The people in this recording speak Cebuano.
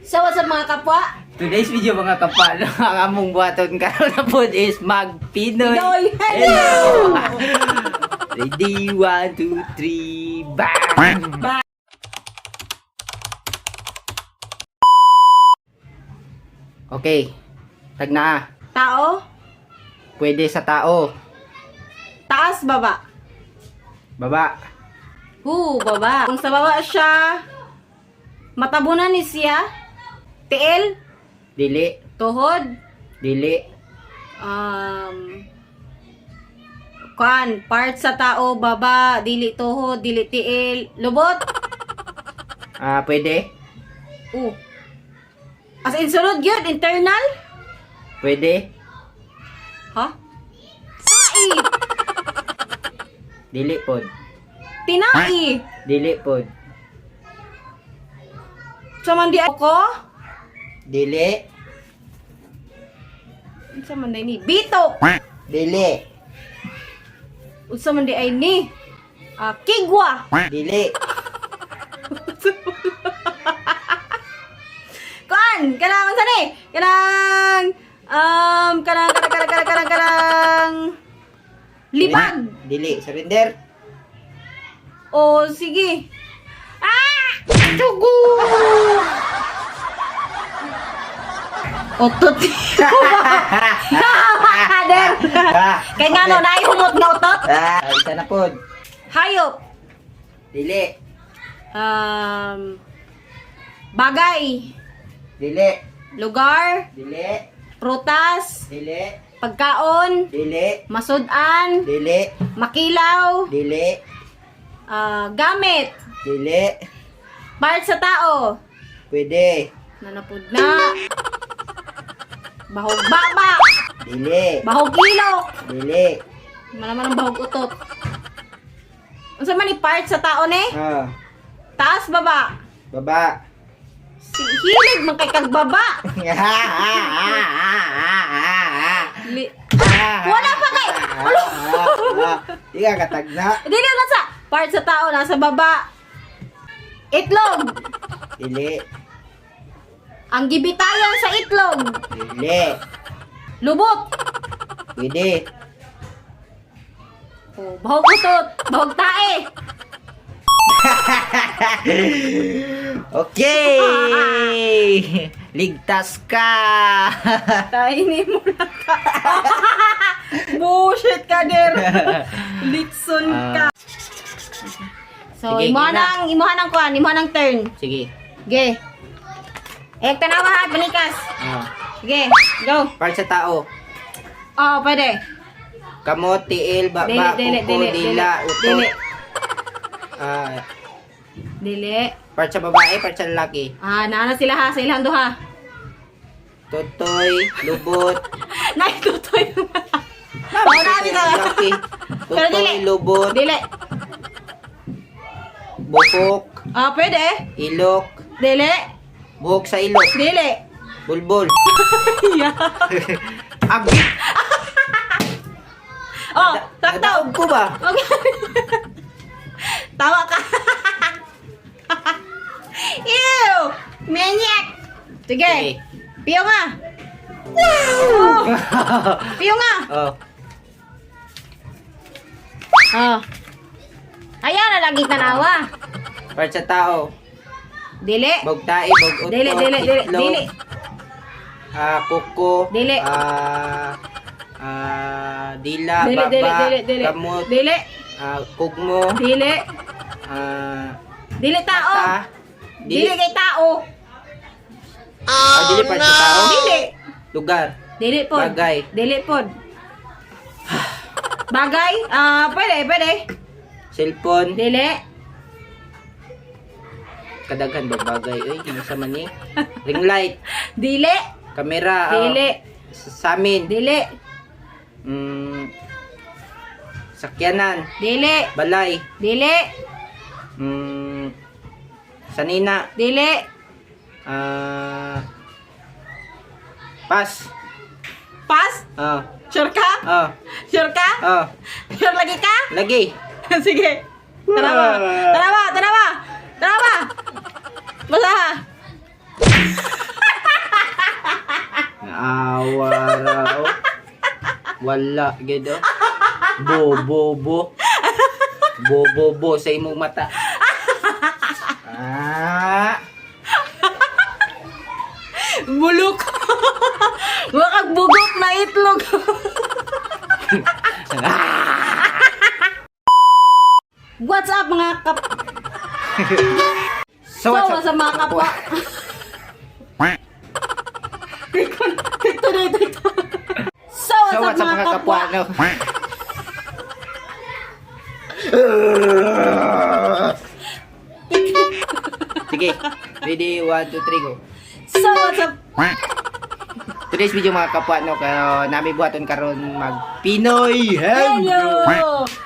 So what's up, mga kapwa? Today's video, mga kapwa, no, ang among buhaton karon na pod is mag Pinoy. Pinoy. Hello! Ready, one, two, three, bang! Bang! Okay, tag na. Tao? Pwede sa tao. Taas, baba? Baba. Hu, baba. Kung sa baba siya, matabunan ni siya. Tiil? Dili. Tuhod? Dili. Kuan, part sa tao, baba, dili tuhod, dili tiil, lubot. Ah, pwede. As in sulod yun, internal? Pwede. Ha? Sai! Dili pod. Tinai! Dili pod. Sa man di ako? Dili. Unsa man di ni? Bito! Dili. Unsa man di ay ni? Ah, kigwa! Dili. Kuan! Kanang unsa ni? Kanang kanang kanang kanang kanang kanang kanang libag! Dili. Surrender. O sige. Ah! Tugo! Utot. Der. Kay ngano naay humot nga utot? Ah, isa na pod. Hayop. Dili. Bagay, Dili. Lugar, Dili. Prutas, Dili. Pagkaon, Dili. Masud-an, Dili. Makilaw, Dili. Gamit, Dili. Part sa tao. Pwede. Nanapod na. Bahog baba, Dili. Bahog ilok. Dili. Malaman ang bahog utot. Unsa man ni part sa tao ni? Ah, Taas, baba? Baba. Si hilig man kay kag baba. Wala pa kay. Di ka katagna. Dili na sa part sa tao nasa baba. Itlog. Dili. Ang gibitayan sa itlog. Dili. Lubot. Pwede. Oh, bahog utot, bahog tae. Okay. Ligtas ka. Tae ni mo na ka. Bullshit ka, der. Litson ka. So, Sige, imuha gina. nang imuha nang kuan, imuha nang turn. Sige. Ge. Eh, tanawa ha, panikas. Ah. Sige, go. Part sa tao. Oh, pwede. Kamot, tiil, baba, Dili, dili, kuko, dili, dili. dila, utot. Dili. Ah, Dili. Part sa babae, part sa lalaki. Ah, naana sila ha, sa ilang duha. Totoy, lubot. Naitutoy. Oh, na bitaw. Lalaki. Pero Totoy, dili. lubot, Dili. bukok, Ah, pwede. ilok, Dili. buhok sa ilok, Dili. bulbul. Yeah. Agit! Oh, sakto. Nadaog ko ba? Okay. Tawa ka. Ew! Maniac! Sige. Sige. Piyo nga. Wow! Piyo nga. Oh. Oh. Ayaw na lagi tanawa. Part sa tao. Dili. Bogtae, bogutot, Dili, dili, dili, itlog, dili. Ah, kuko, Dili. Dila, Dili, baba, dili, dili, dili. kamot, Dili. Kugmo, Dili. Dili tao. mata, Dili dili, kay tao. dili part sa tao, Dili. Lugar, Dili pod. Bagay. Dili pod. Bagay? Ah, pwede, pwede. Cellphone, Dili. Kadaghan ba bagay, uy, yung sa man eh. Ring light, Dili. Kamera, Dili. Samin, Dili. Sakyanan, Dili. Balay, Dili. Sanina, Dili. Pass. Pass? Ah, Sure ka? ah, Sure ka? ah, Sure lagi ka? Lagi. Sige. Tara ba? Tara ba? Tara ba? Tara ba? Basta ha. Wala gid oh. Bo bo bo. Bo bo bo sa imong mata. Ah. Bulok. Wakag bugok na itlog. What's up, mga kap? So, what's up, mga kapwa? Ito na, ito, ito. So, So, what's up, mga kapwa? No? Sige, ready, 1, 2, 3, go. So, what's up? Today's video, mga kapwa, no, kaya nami buhaton karon mag Pinoy Hello! Hello!